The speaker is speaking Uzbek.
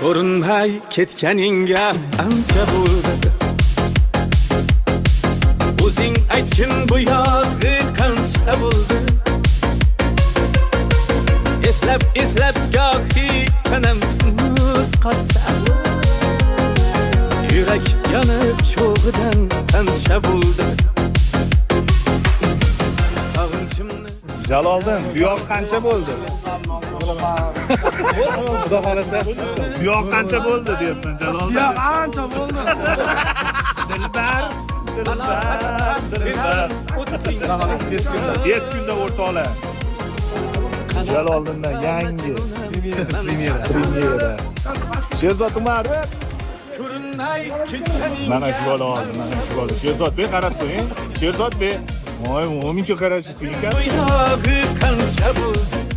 Ko'rinmay ketganingga ancha bo'ldi. O'zing aytgin, bu yog'i qancha bo'ldi? Eslab eslab gohi tanam muz qotsa, yurak yonib cho'g'idan qancha bo'ldi. Sog'inchimni Jaloliddin, bu yoq qancha bo'ldi? Xudo xohlasa. Bu yoq qancha bo'ldi deyapman, Jaloliddin. Yo'q, ancha bo'ldi. Dilbar, dilbar, dilbar. O'tding. Tez kunda, tez kunda, o'rtoqlar. Jaloliddindan yangi Premyera. Premyera. Sherzod Umarov. Ko'rinmay ketganingga Mana shu bola oldi, mana shu bola. Sherzodbek, qarab qo'ying. Sherzodbek. Voy, muncha qarashsiz ekan. Bu yog'i qancha bo'ldi?